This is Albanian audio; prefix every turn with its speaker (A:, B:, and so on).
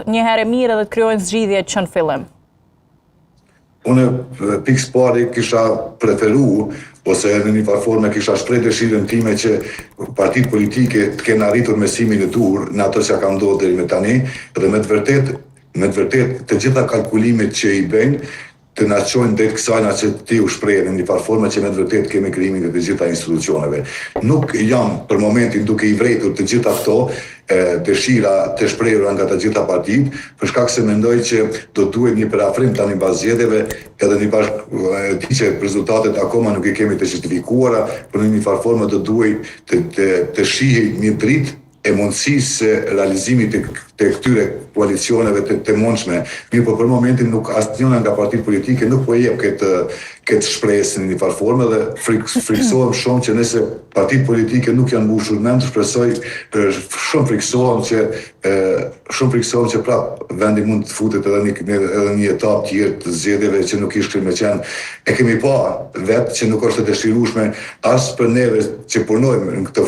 A: Një herë e mirë edhe të krijojnë zgjidhje që në fillim.
B: Unë pikë së pari kisha preferu ose në një farë forme kisha shpreh dëshirën time që partitë politike të kenë arritur mësimin e duhur në ato që ka ndodhur deri më tani dhe me të vërtetë të gjitha kalkulimet që i bëjnë të na çojnë drejt kësaj na që ti u shpreh në një farë forme që me të vërtetë kemi krijimin e të gjitha institucioneve. Nuk jam për momentin duke i vrejtur të gjitha këto dëshira të shprehura nga të gjitha partitë, për shkak se mendoj që do duhet një përafrim tani mbas zgjedhjeve, edhe një bashk e di që rezultatet akoma nuk i kemi të certifikuara, por në një farë forme do duhej të shihej një dritë e mundësisë së realizimit të këtyre koalicioneve të mundshme. Mirë, po për momentin nuk asnjëra nga partitë politike nuk po jep këtë shpresë në një farë forme dhe friksohem shumë që nëse partitë politike nuk janë mbushur mend, shpresoj shumë friksohem që shumë friksohem që prap vendi mund të futet edhe një etapë tjetër të zgjedhjeve që nuk ishte me qenë. E kemi pa vetë që nuk është e dëshirueshme as për neve që punojmë në këtë.